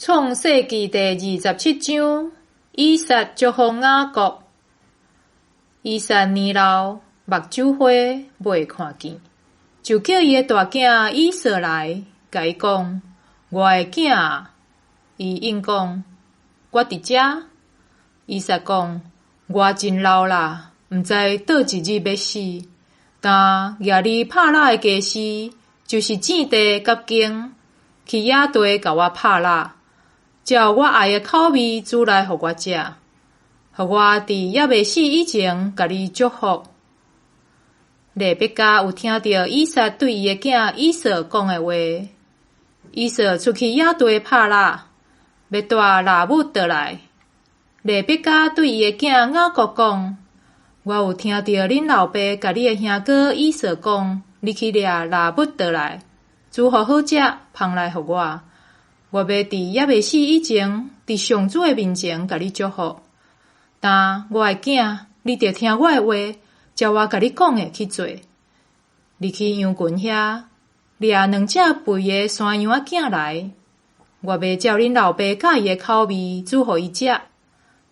創世記第二十七章，以撒祝福雅各。以撒年老，目睭花，袂看見，就叫伊的大囝以掃來，共伊講：我的囝啊！伊應講：我佇遮。以撒講：我真老啦，毋知佗一日欲死。今舉你拍獵的家私，就是箭袋佮弓，去野地共我拍獵，照我愛的口味煮來予我食，予我佇猶未死以前，共你祝福。利百加有聽著以撒對伊的囝以掃講的話，以掃出去野地拍獵，欲帶獵物倒來。利百加對伊的囝雅各講：我有聽著恁老爸共你的兄哥以掃講，你去掠獵物倒來，煮予好食，捧來予我。我欲佇猶未死以前，佇上主的面前共你祝福。今我的囝，你著聽我的話，照我共你講的去做。你去羊群遐掠兩隻肥的山羊仔囝來，我欲照恁老爸佮意的口味煮予伊食。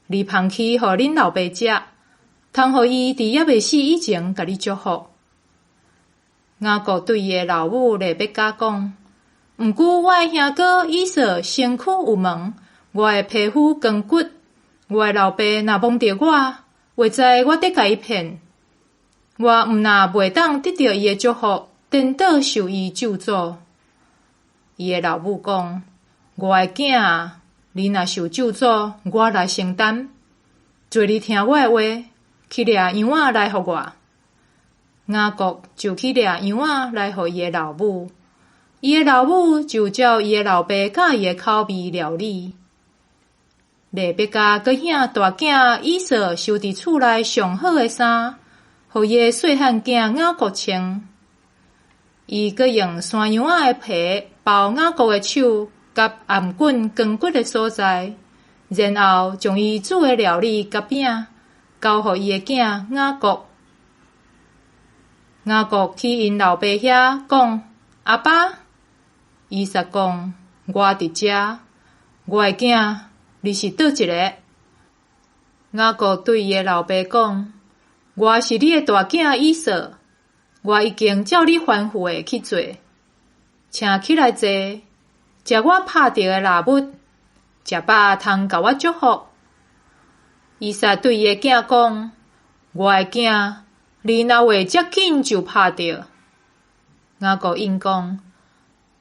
你捧去予恁老爸食，通予伊佇猶未死以前，共你祝福。雅各對伊的老母利百加講：毋過我的兄哥以掃身軀有毛，我的皮膚光骨，我的老爸若摸著我，會知我佇共伊騙。我毋若袂當得著伊的祝福，顛倒受伊咒詛。伊的老母講：我的囝啊，你若受咒詛，我來承擔。濟你聽我的話，去掠羊仔來予我。雅各就去掠羊仔來予伊的老母，伊的老母就照伊的老爸佮意的口味料理。利百加閣向大囝以掃收佇厝內上好的衫，予伊的細漢囝雅各穿。伊閣用山羊仔的皮包雅各的手佮頷頸光骨的所在，然後將伊煮的料理佮餅交予伊的囝雅各。雅各去𪜶老爸遐講：阿爸，以撒講：我佇遮，我的囝，你是佗一个？雅各對伊的老爸講：我是你的大囝以掃，我已經照你吩咐的去做，請起來坐，食我拍著的獵物，食飽通共我祝福。以撒對伊的囝講：我的囝，你哪會遮緊就拍著？雅各應講：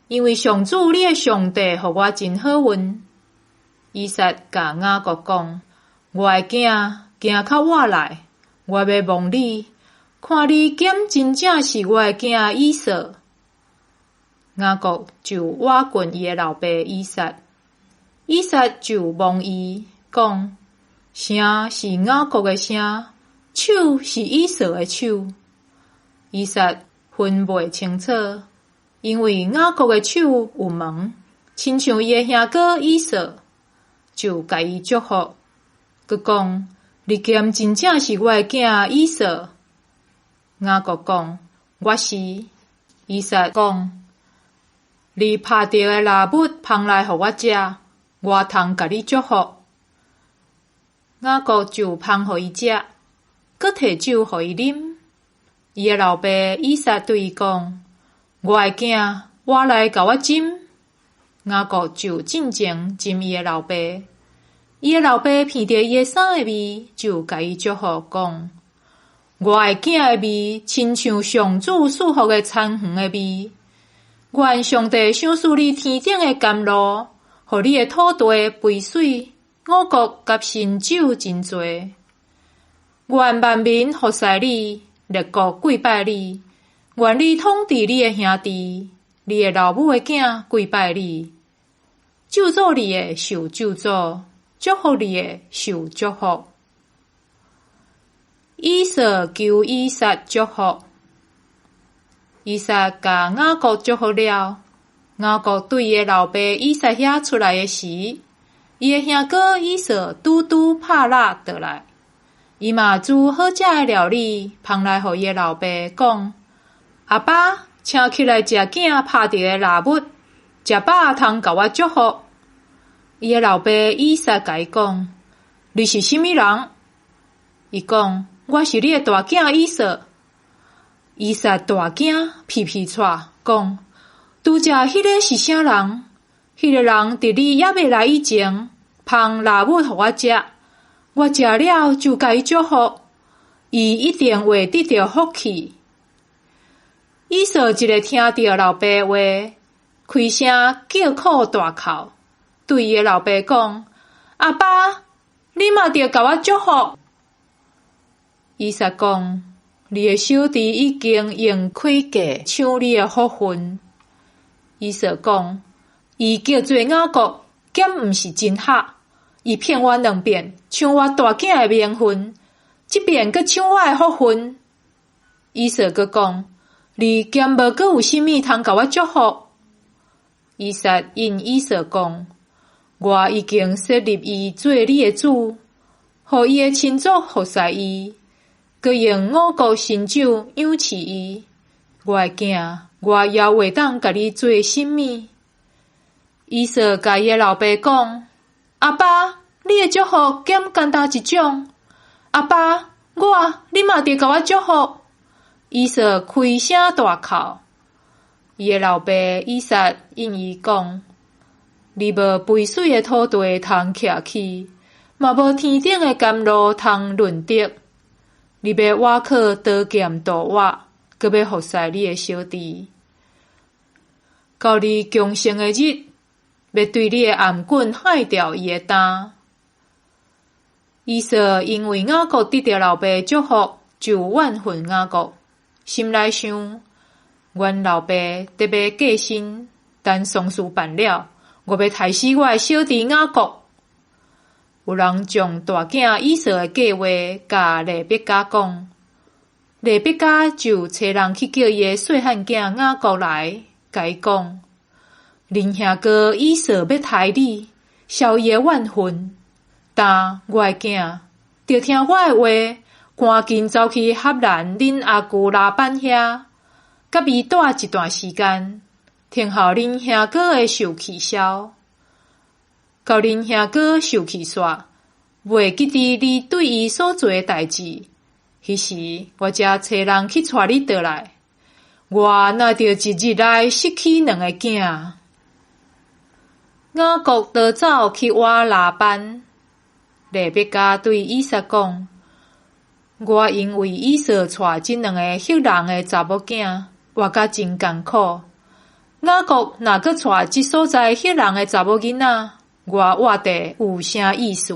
因為上主你的上帝予我真好運。以撒共雅各講：我的囝，行較倚來，我欲摸你，看你敢真正是我的囝以掃。雅各就倚近伊的老爸以撒，以撒就摸伊，講：聲是雅各的聲，手是以掃的手。以撒分袂清楚，因為雅各的手有毛，親像伊的兄哥以掃，就共伊祝福，閣講：你敢真正是我的囝以掃？雅各講：我是。以撒講：你拍著的獵物捧來予我食，我通共你祝福。雅各就捧予伊食，閣提酒予伊啉。伊的老爸以撒對伊講：我的囝，倚來共我斟。雅各就進前斟伊的老爸。伊的老爸鼻著伊的衫的味，就共伊祝福，講：我的囝的味，親像上主賜福的田園的味。願上帝賞賜你天頂的甘露，予你的土地肥水，五穀佮新酒真濟。願萬民服侍你，列國跪拜你。願你統治你的兄弟，你的老母的囝跪拜你。咒詛你的受咒詛，祝福你的受祝福。以掃求以撒祝福，以撒共雅各祝福了。雅各對伊的老爸以撒遐出來的時，伊的兄哥以掃拄拄拍獵倒來，伊嘛煮好食的料理捧來予伊的老爸，講：阿爸，請起來食囝拍著的獵物，食飽通共我祝福。伊的老爸以撒共伊講：你是啥物人？伊講：我是你的大囝以掃。以撒大驚，皮皮掣，講：拄才彼个是啥人？彼个人佇你猶未來以前，捧臘物予我食，我食了就共伊祝福，伊一定會得著福氣。以掃一下聽著老爸話，開聲叫苦大哭，對伊的老爸講：阿爸，你嘛著共我祝福。以撒講：你的小弟已經用詭計搶你的福分。以掃講：伊叫做雅各，敢毋是真合？伊騙我兩遍，搶我大囝的名分，這遍閣搶我的福分。以掃閣講：你敢無閣有啥物通共我祝福？以撒應以掃講：我已經設立伊做你的主，予伊的親族服侍伊，閣用五穀新酒養飼伊。我的囝，我猶會當共你做啥物？以掃共伊的老爸講：阿爸，你的祝福敢干焦一種？阿爸，我，你嘛著共我祝福。以掃開聲大哭。伊的老爸以撒應伊講：你無肥媠的土地通徛起，嘛無天頂的甘露通潤得。你欲倚靠刀劍度活，閣欲服侍你的小弟。到你強盛的日，欲對你的頷頸害掉伊的擔。以掃因為雅各得著老爸祝福，就怨恨雅各，心內想：阮老爸得欲過身，等喪事辦了，我欲刣死我的小弟雅各。有人將大囝以掃的計劃共利百加講，利百加就差人去叫伊的細漢囝雅各來，共伊講：恁兄哥以掃欲刣你，消伊的怨恨。但我的囝，著聽我的話，趕緊走去哈蘭恁阿舅拉班遐，佮伊蹛一段時間，聽候恁兄哥的壽氣消。到恁兄哥壽氣煞，袂記得你對伊所做的代誌，彼時我才差人去帶你倒來。我哪著一日內失去兩個囝？雅各逃走去倚拉班。利百加對以撒講：我因為以掃帶這兩个赫人的查某囝，活甲真艱苦。雅各若閣帶這所在赫人的查某囡仔，我活佇有啥意思？